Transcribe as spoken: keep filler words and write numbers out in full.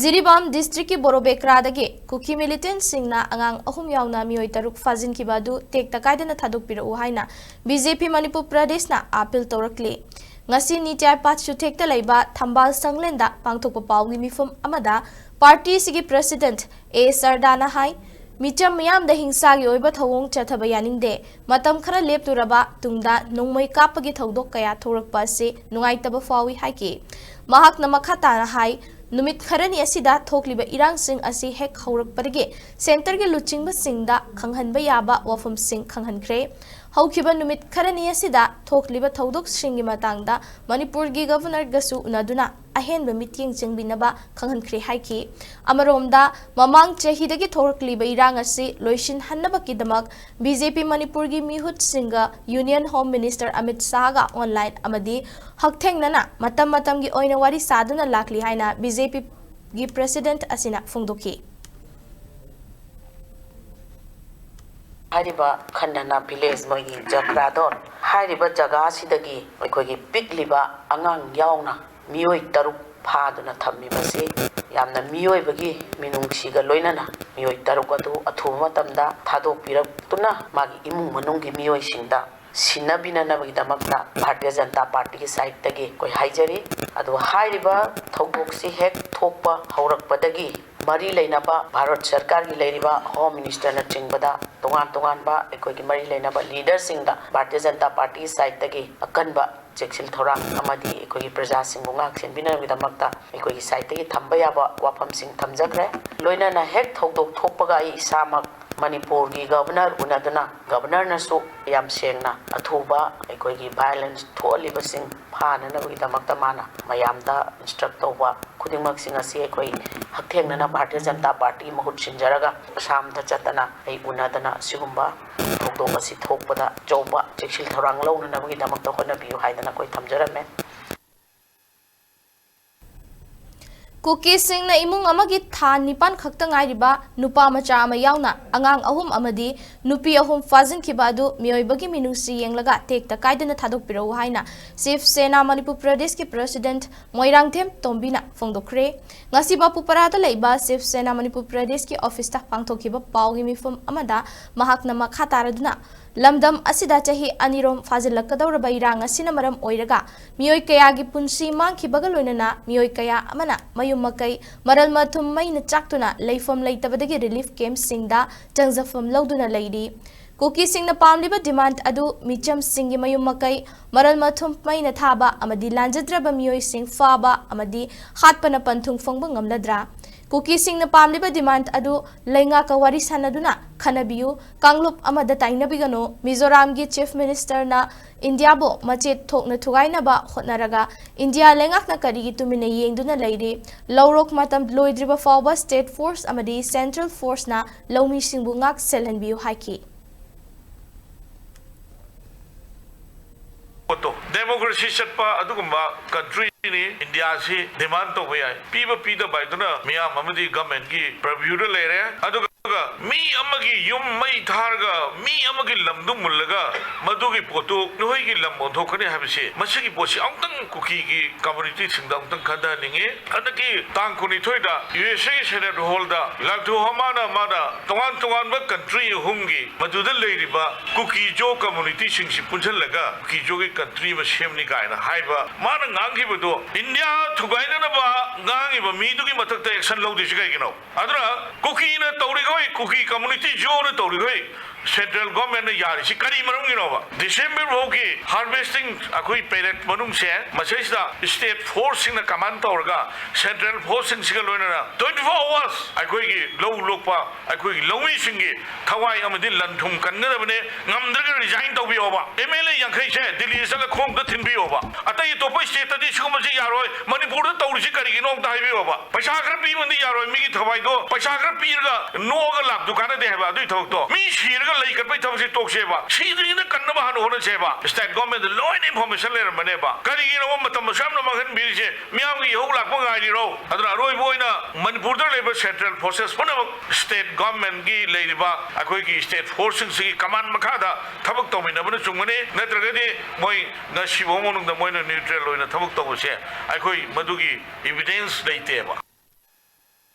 ꯖꯤꯔꯤꯕꯥꯝ ꯗꯤꯁꯇ꯭ꯔꯤꯛꯀꯤ ꯕꯣꯔꯣꯕꯦꯀ꯭ꯔꯥꯗꯒꯤ ꯀꯨꯀꯤ ꯃꯤꯂꯤꯇꯦꯟꯠꯁꯤꯡꯅ ꯑꯉꯥꯡ ꯑꯍꯨꯝ ꯌꯥꯎꯅ ꯃꯤꯑꯣꯏ ꯇꯔꯨꯛ ꯐꯥꯖꯤꯟꯈꯤꯕ ꯑꯗꯨ ꯇꯦꯛꯇ ꯀꯥꯏꯗꯅ ꯊꯥꯗꯣꯛꯄꯤꯔꯛꯎ ꯍꯥꯏꯅ ꯕꯤ ꯖꯦ ꯄꯤ ꯃꯅꯤꯄꯨꯔ ꯄ꯭ꯔꯗꯦꯁꯅ ꯑꯥꯄꯤꯜ ꯇꯧꯔꯛꯂꯤ꯫ ꯉꯁꯤ ꯅꯤꯇ꯭ꯌꯥꯏ ꯄꯥꯠ ꯆꯨꯊꯦꯛꯇ ꯂꯩꯕ ꯊꯝꯕꯥꯜ ꯁꯪꯂꯦꯟꯗ ꯄꯥꯡꯊꯣꯛꯄ ꯄꯥꯎꯒꯤ ꯃꯤꯐꯝ ꯑꯃꯗ ꯄꯥꯔꯇꯤꯁꯤꯒꯤ ꯄ꯭ꯔꯁꯤꯗꯦꯟꯠ ꯑꯦ ꯁꯔꯗꯥꯅ ꯍꯥꯏ, ꯃꯤꯆꯝ ꯃꯤꯌꯥꯝꯗ ꯍꯤꯡꯁꯥꯒꯤ ꯑꯣꯏꯕ ꯊꯧꯑꯣꯡ ꯆꯠꯊꯕ ꯌꯥꯅꯤꯡꯗꯦ꯫ ꯃꯇꯝ ꯈꯔ ꯂꯦꯞꯂꯨꯔꯕ ꯇꯨꯡꯗ ꯅꯣꯡꯃꯩ ꯀꯥꯞꯄꯒꯤ ꯊꯧꯗꯣꯛ ꯀꯌꯥ ꯊꯣꯛꯂꯛꯄ ꯑꯁꯤ ꯅꯨꯡꯉꯥꯏꯇꯕ ꯐꯥꯎꯏ ꯍꯥꯏꯈꯤ꯫ ꯃꯍꯥꯛꯅ ꯃꯈꯥ ꯇꯥꯅ ꯍꯥꯏ, ꯅꯨꯃꯤꯠ ꯈꯔꯅꯤ ꯑꯁꯤꯗ ꯊꯣꯛꯂꯤꯕ ꯏꯔꯥꯡꯁꯤꯡ ꯑꯁꯤ ꯍꯦꯛ ꯍꯧꯔꯛꯄꯗꯒꯤ ꯁꯦꯟꯇꯔꯒꯤ ꯂꯨꯆꯤꯡꯕꯁꯤꯡꯗ ꯈꯪꯍꯟꯕ ꯌꯥꯕ ꯋꯥꯐꯝꯁꯤꯡ ꯈꯪꯍꯟꯈ꯭ꯔꯦ꯫ ꯍꯧꯈꯤꯕ ꯅꯨꯃꯤꯠ ꯈꯔꯅꯤ ꯑꯁꯤꯗ ꯊꯣꯛꯂꯤꯕ ꯊꯧꯗꯣꯛꯁꯤꯡꯒꯤ ꯃꯇꯥꯡꯗ ꯃꯅꯤꯄꯨꯔꯒꯤ ꯒꯚꯔꯅꯔꯒꯁꯨ ꯎꯅꯗꯨꯅ ꯑꯍꯦꯟꯕ ꯃꯤꯠꯌꯦꯡ ꯆꯪꯕꯤꯅꯕ ꯈꯪꯍꯟꯈ꯭ꯔꯦ ꯍꯥꯏꯈꯤ꯫ ꯑꯃꯔꯣꯝꯗ, ꯃꯃꯥꯡ ꯆꯍꯤꯗꯒꯤ ꯊꯣꯛꯂꯛꯂꯤꯕ ꯏꯔꯥꯡ ꯑꯁꯤ ꯂꯣꯏꯁꯤꯟꯍꯟꯅꯕꯒꯤꯗꯃꯛ ꯕꯤ ꯖꯦ ꯄꯤ ꯃꯅꯤꯄꯨꯔꯒꯤ ꯃꯤꯍꯨꯠꯁꯤꯡꯒ ꯌꯨꯅꯤꯌꯟ ꯍꯣꯝ ꯃꯤꯅꯤꯁꯇꯔ ꯑꯃꯤꯠ ꯁꯥꯍꯒ ꯑꯣꯟꯂꯥꯏꯟ ꯑꯃꯗꯤ ꯍꯛꯊꯦꯡꯅꯅ ꯃꯇꯝ ꯃꯇꯝꯒꯤ ꯑꯣꯏꯅ ꯋꯥꯔꯤ ꯁꯥꯗꯨꯅ ꯂꯥꯛꯂꯤ ꯍꯥꯏꯅ ꯕꯤ ꯖꯦ ꯄꯤꯒꯤ ꯄ꯭ꯔꯁꯤꯗꯦꯟꯠ ꯑꯁꯤꯅ ꯐꯣꯡꯗꯣꯛꯈꯤ꯫ ꯍꯥꯏꯔꯤꯕ ꯈꯟꯅꯅ ꯚꯤꯂꯦꯖ, ꯃꯣꯏꯒꯤ ꯖꯒ꯭ꯔꯥꯗꯣ, ꯍꯥꯏꯔꯤꯕ ꯖꯒꯥ ꯑꯁꯤꯗꯒꯤ ꯑꯩꯈꯣꯏꯒꯤ ꯄꯤꯛꯂꯤꯕ ꯑꯉꯥꯡ ꯌꯥꯎꯅ ꯃꯤꯑꯣꯏ ꯇꯔꯨꯛ ꯐꯥꯗꯨꯅ ꯊꯝꯃꯤꯕꯁꯤ ꯌꯥꯝꯅ ꯃꯤꯑꯣꯏꯕꯒꯤ ꯃꯤꯅꯨꯡꯁꯤꯒ ꯂꯣꯏꯅꯅ ꯃꯤꯑꯣꯏ ꯇꯔꯨꯛ ꯑꯗꯨ ꯑꯊꯨꯕ ꯃꯇꯝꯗ ꯊꯥꯗꯣꯛꯄꯤꯔꯛꯇꯨꯅ ꯃꯥꯒꯤ ꯏꯃꯨꯡ ꯃꯅꯨꯡꯒꯤ ꯃꯤꯑꯣꯏꯁꯤꯡꯗ ꯁꯤꯟꯅꯕꯤꯅꯅꯕꯒꯤꯗꯃꯛꯇ ꯚꯥꯔꯇꯤꯌ ꯖꯅꯇꯥ ꯄꯥꯔꯇꯤꯒꯤ ꯁꯥꯏꯠꯇꯒꯤ ꯑꯩꯈꯣꯏ ꯍꯥꯏꯖꯔꯤ꯫ ꯑꯗꯨꯒ ꯍꯥꯏꯔꯤꯕ ꯊꯧꯗꯣꯛꯁꯤ ꯍꯦꯛ ꯊꯣꯛꯄ ꯍꯧꯔꯛꯄꯗꯒꯤ ꯃꯔꯤ ꯂꯩꯅꯕ ꯚꯥꯔꯠ ꯁꯔꯀꯥꯔꯒꯤ ꯂꯩꯔꯤꯕ ꯍꯣꯝ ꯃꯤꯅꯤꯁꯇꯔꯅꯆꯤꯡꯕꯗ ꯇꯣꯉꯥꯟ ꯇꯣꯉꯥꯟꯕ ꯑꯩꯈꯣꯏꯒꯤ ꯃꯔꯤ ꯂꯩꯅꯕ ꯂꯤꯗꯔꯁꯤꯡꯗ ꯚꯥꯔꯇꯤꯌ ꯖꯅꯇꯥ ꯄꯥꯔꯇꯤꯒꯤ ꯁꯥꯏꯠꯇꯒꯤ ꯑꯀꯟꯕ ꯆꯦꯛꯁꯤꯟ ꯊꯧꯔꯥꯡ ꯑꯃꯗꯤ ꯑꯩꯈꯣꯏꯒꯤ ꯄ꯭ꯔꯖꯥꯁꯤꯡꯕꯨ ꯉꯥꯛ ꯁꯦꯟꯕꯤꯅꯕꯒꯤꯗꯃꯛꯇ ꯑꯩꯈꯣꯏꯒꯤ ꯁꯥꯏꯠꯇꯒꯤ ꯊꯝꯕ ꯌꯥꯕ ꯋꯥꯐꯝꯁꯤꯡ ꯊꯝꯖꯈ꯭ꯔꯦ꯫ ꯂꯣꯏꯅꯅ ꯍꯦꯛ ꯊꯧꯗꯣꯛ ꯊꯣꯛꯄꯒ ꯑꯩ ꯏꯁꯥꯃꯛ ꯃꯅꯤꯄꯨꯔꯒꯤ ꯒꯚꯔꯅꯔ ꯎꯅꯗꯨꯅ ꯒꯚꯔꯅꯔꯅꯁꯨ ꯌꯥꯝ ꯁꯦꯡꯅ ꯑꯊꯨꯕ ꯑꯩꯈꯣꯏꯒꯤ ꯚꯥꯏꯑꯣꯂꯦꯟꯁ ꯊꯣꯛꯍꯜꯂꯤꯕꯁꯤꯡ ꯐꯥꯅꯅꯕꯒꯤꯗꯃꯛꯇ ꯃꯥꯅ ꯃꯌꯥꯝꯗ ꯏꯟꯁꯇ꯭ꯔꯛ ꯇꯧꯕ ꯈꯨꯗꯤꯡꯃꯛꯁꯤꯡ ꯑꯁꯤ ꯑꯩꯈꯣꯏ ꯍꯛꯊꯦꯡꯅꯅ ꯚꯥꯔꯇꯤꯌ ꯖꯅꯇꯥ ꯄꯥꯔꯇꯤꯒꯤ ꯃꯍꯨꯠ ꯁꯤꯟꯖꯔꯒ ꯑꯁꯥꯝꯗ ꯆꯠꯇꯅ ꯑꯩ ꯎꯅꯗꯅ ꯑꯁꯤꯒꯨꯝꯕ ꯊꯧꯗꯣꯛ ꯑꯁꯤ ꯊꯣꯛꯄꯗ ꯑꯆꯧꯕ ꯆꯦꯛꯁꯤꯟ ꯊꯧꯔꯥꯡ ꯂꯧꯅꯅꯕꯒꯤꯗꯃꯛꯇ ꯍꯣꯠꯅꯕꯤꯌꯨ ꯍꯥꯏꯗꯅ ꯑꯩꯈꯣꯏ ꯊꯝꯖꯔꯝꯃꯦ꯫ ꯀꯨꯀꯤꯁꯤꯡꯅ ꯏꯃꯨꯡ ꯑꯃꯒꯤ ꯊꯥ ꯅꯤꯄꯥꯟ ꯈꯛꯇ ꯉꯥꯏꯔꯤꯕ ꯅꯨꯄꯥ ꯃꯆꯥ ꯑꯃ ꯌꯥꯎꯅ ꯑꯉꯥꯡ ꯑꯍꯨꯝ ꯑꯃꯗꯤ ꯅꯨꯄꯤ ꯑꯍꯨꯝ ꯐꯥꯖꯤꯟꯈꯤꯕ ꯑꯗꯨ ꯃꯤꯑꯣꯏꯕꯒꯤ ꯃꯤꯅꯨꯡꯁꯤ ꯌꯦꯡꯂꯒ ꯇꯦꯛꯇ ꯀꯥꯏꯗꯅ ꯊꯥꯗꯣꯛꯄꯤꯔꯛꯎ ꯍꯥꯏꯅ ꯁꯤꯕ ꯁꯦꯅꯥ ꯃꯅꯤꯄꯨꯔ ꯄ꯭ꯔꯗꯦꯁꯀꯤ ꯄ꯭ꯔꯁꯤꯗꯦꯟꯠ ꯃꯣꯏꯔꯥꯡꯊꯦꯝ ꯇꯣꯝꯕꯤꯅ ꯐꯣꯡꯗꯣꯛꯈ꯭ꯔꯦ꯫ ꯉꯁꯤ ꯕꯥꯄꯨꯄꯔꯥꯗ ꯂꯩꯕ ꯁꯤꯕ ꯁꯦꯅꯥ ꯃꯅꯤꯄꯨꯔ ꯄ꯭ꯔꯗꯦꯁꯀꯤ ꯑꯣꯐꯤꯁꯇ ꯄꯥꯡꯊꯣꯛꯈꯤꯕ ꯄꯥꯎꯒꯤ ꯃꯤꯐꯝ ꯑꯃꯗ ꯃꯍꯥꯛꯅ ꯃꯈꯥ ꯇꯥꯔꯗꯨꯅ, ꯂꯝꯗꯝ ꯑꯁꯤꯗ ꯆꯍꯤ ꯑꯅꯤꯔꯣꯝ ꯐꯥꯖꯤꯜꯂꯛꯀꯗꯧꯔꯕ ꯏꯔꯥꯡ ꯑꯁꯤꯅ ꯃꯔꯝ ꯑꯣꯏꯔꯒ ꯃꯤꯑꯣꯏ ꯀꯌꯥꯒꯤ ꯄꯨꯟꯁꯤ ꯃꯥꯡꯈꯤꯕꯒ ꯂꯣꯏꯅꯅ ꯃꯤꯑꯣꯏ ꯀꯌꯥ ꯑꯃꯅ ꯃꯌꯨꯝ ꯃꯀꯩ ꯃꯔꯜ ꯃꯊꯨꯝ ꯃꯩꯅ ꯆꯥꯛꯇꯨꯅ ꯂꯩꯐꯝ ꯂꯩꯇꯕꯗꯒꯤ ꯔꯤꯂꯤꯐ ꯀꯦꯝꯞꯁꯤꯡꯗ ꯆꯪꯖꯐꯝ ꯂꯧꯗꯨꯅ ꯂꯩꯔꯤ꯫ ꯀꯨꯀꯤꯁꯤꯡꯅ ꯄꯥꯝꯂꯤꯕ ꯗꯤꯃꯥꯟꯗ ꯑꯗꯨ ꯃꯤꯆꯝꯁꯤꯡꯒꯤ ꯃꯌꯨꯝ ꯃꯀꯩ ꯃꯔꯜ ꯃꯊꯨꯝ ꯃꯩꯅ ꯊꯥꯕ ꯑꯃꯗꯤ ꯂꯥꯟꯖꯗ꯭ꯔꯕ ꯃꯤꯑꯣꯏꯁꯤꯡ ꯐꯥꯕ ꯑꯃꯗꯤ ꯍꯥꯠꯄꯅ ꯄꯟꯊꯨꯡ ꯐꯣꯡꯕ ꯉꯝꯂꯗ꯭ꯔꯥ? ꯀꯨꯀꯤꯁꯤꯡꯅ ꯄꯥꯝꯂꯤꯕ ꯗꯤꯃꯥꯟꯗ ꯑꯗꯨ ꯂꯩꯉꯥꯛꯀ ꯋꯥꯔꯤ ꯁꯥꯟꯅꯗꯨꯅ ꯈꯟꯅꯕꯤꯌꯨ, ꯀꯥꯡꯂꯨꯞ ꯑꯃꯗ ꯇꯥꯏꯅꯕꯤꯒꯅꯨ꯫ ꯃꯤꯖꯣꯔꯥꯝꯒꯤ ꯆꯤꯐ ꯃꯤꯅꯤꯁꯇꯔꯅ ꯏꯟꯗꯤꯌꯥꯕꯨ ꯃꯆꯦꯠ ꯊꯣꯛꯅ ꯊꯨꯒꯥꯏꯅꯕ ꯍꯣꯠꯅꯔꯒ ꯏꯟꯗꯤꯌꯥ ꯂꯩꯉꯥꯛꯅ ꯀꯔꯤꯒꯤ ꯇꯨꯃꯤꯟꯅ ꯌꯦꯡꯗꯨꯅ ꯂꯩꯔꯤ? ꯂꯧꯔꯣꯛ ꯃꯇꯝ ꯂꯣꯏꯗ꯭ꯔꯤꯕ ꯐꯥꯎꯕ ꯁ꯭ꯇꯦꯠ ꯐꯣꯔꯁ ꯑꯃꯗꯤ ꯁꯦꯟꯇ꯭ꯔꯦꯜ ꯐꯣꯔꯁꯅ ꯂꯧꯃꯤꯁꯤꯡꯕꯨ ꯉꯥꯛ ꯁꯦꯜꯍꯟꯕꯤꯌꯨ ꯍꯥꯏꯈꯤ꯫ ꯄꯣꯠꯇꯣ, ꯗꯦꯃꯣꯀ꯭ꯔꯦꯁꯤ ꯆꯠꯄ ꯑꯗꯨꯒꯨꯝꯕ ꯀꯟꯇ꯭ꯔꯤꯅꯤ꯫ ꯏꯟꯗꯤꯌꯥꯁꯤ ꯗꯤꯃꯥꯟ ꯇꯧꯕ ꯌꯥꯏ꯫ ꯄꯤꯕ ꯄꯤꯗꯕ ꯍꯥꯏꯗꯨꯅ ꯃꯤꯌꯥꯝ ꯑꯃꯗꯤ ꯒꯃꯦꯟꯒꯤ ꯄꯔꯚ꯭ꯌꯨꯗ ꯂꯩꯔꯦ꯫ ꯑꯗꯨꯒ ꯃꯤ ꯑꯃꯒꯤ ꯌꯨꯝ ꯃꯩ ꯊꯥꯔꯒ ꯃꯤ ꯑꯃꯒꯤ ꯂꯝꯗꯨ ꯃꯨꯜꯂꯒ ꯃꯗꯨꯒꯤ ꯄꯣꯠꯇꯨ ꯅꯈꯣꯏꯒꯤ ꯂꯝ ꯑꯣꯟꯊꯣꯛꯀꯅꯤ ꯍꯥꯏꯕꯁꯤ, ꯃꯁꯤꯒꯤ ꯄꯣꯠꯁꯤ ꯑꯃꯨꯛꯇꯪ ꯀꯨꯀꯤꯒꯤ ꯀꯝꯃꯨꯅꯤꯇꯤꯁꯤꯡꯗ ꯑꯃꯨꯛꯇꯪ ꯈꯟꯊꯍꯟꯅꯤꯡꯉꯤ꯫ ꯍꯟꯗꯛꯀꯤ ꯇꯥꯡ ꯀꯨꯟꯅꯤꯊꯣꯏꯗ ꯌꯨ ꯑꯦꯁ ꯑꯦꯒꯤ ꯁꯦꯅꯦꯠ ꯍꯣꯜꯗ ꯂꯥꯜꯊꯨ ꯍꯣꯃꯥꯅ ꯃꯥꯅ ꯇꯣꯉꯥꯟ ꯇꯣꯉꯥꯟꯕ ꯀꯟꯇ꯭ꯔꯤ ꯑꯍꯨꯝꯒꯤ ꯃꯗꯨꯗ ꯂꯩꯔꯤꯕ ꯀꯨꯀꯤꯖꯣ ꯀꯝꯃꯨꯅꯤꯇꯤꯁꯤꯡꯁꯤ ꯄꯨꯟꯁꯤꯜꯂꯒ ꯀꯨꯀꯤꯖꯣꯒꯤ ꯀꯟꯇ꯭ꯔꯤ ꯑꯃ ꯁꯦꯝꯅꯤ ꯀꯥꯏꯅ ꯍꯥꯏꯕ ꯃꯥꯅ ꯉꯥꯡꯈꯤꯕꯗꯣ, ꯏꯟꯗꯤꯌꯥ ꯊꯨꯒꯥꯏꯅꯅꯕ ꯉꯥꯡꯉꯤꯕ ꯃꯤꯗꯨꯒꯤ ꯃꯊꯛꯇ ꯑꯦꯛꯁꯟ ꯂꯧꯗꯣꯏꯁꯤ ꯀꯩꯒꯤꯅꯣ? ꯑꯗꯨꯅ ꯀꯨꯀꯤꯅ ꯇꯧꯔꯤꯈꯣꯏ, ꯀꯨꯀꯤ ꯀꯝꯃꯨꯅꯤꯇꯤ ꯖꯣꯅ ꯇꯧꯔꯤꯈꯣꯏ, ꯁꯦꯟꯇ꯭ꯔꯦꯜ ꯒꯣꯔꯃꯦꯟꯅ ꯌꯥꯔꯤꯁꯤ ꯀꯔꯤ ꯃꯔꯝꯒꯤꯅꯣꯕ? ꯗꯤꯁꯦꯝꯕꯔ ꯐꯥꯎꯒꯤ ꯍꯥꯔꯚꯦꯁꯇꯤꯡ ꯑꯩꯈꯣꯏ ꯄꯦꯔꯦꯗ ꯃꯅꯨꯡꯁꯦ ꯃꯁꯤꯁꯤꯗ ꯁ꯭ꯇꯦꯠ ꯐꯣꯔꯁꯁꯤꯡꯅ ꯀꯃꯥꯟ ꯇꯧꯔꯒ ꯁꯦꯟꯇ꯭ꯔꯦꯜ ꯐꯣꯔꯁꯁꯤꯡꯁꯤꯒ ꯂꯣꯏꯅꯅ twenty four hours ꯑꯩꯈꯣꯏꯒꯤ ꯂꯧ ꯂꯣꯛꯄ ꯑꯩꯈꯣꯏꯒꯤ ꯂꯧꯃꯤꯁꯤꯡꯒꯤ ꯊꯋꯥꯏ ꯑꯃꯗꯤ ꯂꯟ ꯊꯨꯝ ꯀꯟꯒꯗꯕꯅꯦ꯫ ꯉꯝꯗ꯭ꯔꯒ ꯔꯤꯖꯥꯏꯟ ꯇꯧꯕꯤꯌꯣꯕ꯫ ꯑꯦꯝ ꯑꯦꯜ ꯑꯦ ꯌꯥꯡꯈꯩꯁꯦ ꯗꯤꯜꯂꯤꯗ ꯆꯠꯂ ꯈꯣꯡꯗ ꯊꯤꯟꯕꯤꯌꯣꯕ꯫ ꯑꯇꯩ ꯑꯇꯣꯞꯄ ꯁ꯭ꯇꯦꯠꯇꯗꯤ ꯁꯤꯒꯨꯝꯕꯁꯤ ꯌꯥꯔꯣꯏ꯫ ꯃꯅꯤꯄꯨꯔꯗ ꯇꯧꯔꯤꯁꯤ ꯀꯔꯤꯒꯤꯅꯣ ꯑꯝꯇ ꯍꯥꯏꯕꯤꯌꯣꯕ꯫ ꯄꯩꯁꯥ ꯈꯔ ꯄꯤꯕꯅꯗꯤ ꯌꯥꯔꯣꯏ꯫ ꯃꯤꯒꯤ ꯊꯋꯥꯏꯗꯣ ꯄꯩꯁꯥ ꯈꯔ ꯄꯤꯔꯒ ꯅꯣ ꯂꯥꯛꯇꯨ ꯀꯥꯟꯅꯗꯦ ꯍꯥꯏꯕ꯫ ꯑꯗꯨꯒꯤ ꯊꯕꯛꯇꯣ, ꯃꯤ ꯁꯤꯔꯒ ꯂꯩ ꯀꯠꯄꯒꯤ ꯊꯕꯛꯁꯦ ꯇꯣꯛꯁꯦꯕ꯫ ꯁꯤꯗ꯭ꯔꯤꯉꯩꯗ ꯀꯟꯅꯕ ꯍꯥꯟꯅ ꯍꯣꯠꯅꯁꯦꯕ꯫ State government ꯂꯣꯏꯅ information ꯂꯩꯔꯝꯕꯅꯦꯕ꯫ ꯀꯔꯤꯒꯤꯅꯣ ꯃꯇꯝ ꯑꯁꯨꯛ ꯌꯥꯝꯅ ꯃꯥꯡꯍꯟꯕꯤꯔꯤꯁꯦ? ꯃꯤꯌꯥꯝꯒꯤ ꯏꯍꯧ ꯂꯥꯛꯄ ꯉꯥꯏꯔꯤꯔꯣ? ꯑꯗꯨꯅ ꯑꯔꯣꯏꯕ ꯑꯣꯏꯅ ꯃꯅꯤꯄꯨꯔꯗ ꯂꯩꯕ central forces ꯄꯨꯝꯅꯃꯛ state government ꯀꯤ ꯂꯩꯔꯤꯕ ꯑꯩꯈꯣꯏꯒꯤ state force ꯁꯤꯡꯁꯤꯒꯤ command ꯃꯈꯥꯗ ꯊꯕꯛ ꯇꯧꯃꯤꯟꯅꯕꯅ ꯆꯨꯝꯒꯅꯤ꯫ ꯅꯠꯇ꯭ꯔꯒꯗꯤ ꯃꯣꯏ ꯉꯁꯤꯐꯥꯎ ꯃꯅꯨꯡꯗ ꯃꯣꯏꯅ neutral ꯑꯣꯏꯅ ꯊꯕꯛ ꯇꯧꯕꯁꯦ ꯑꯩꯈꯣꯏ ꯃꯗꯨꯒꯤ evidence ꯂꯩꯇꯦꯕ꯫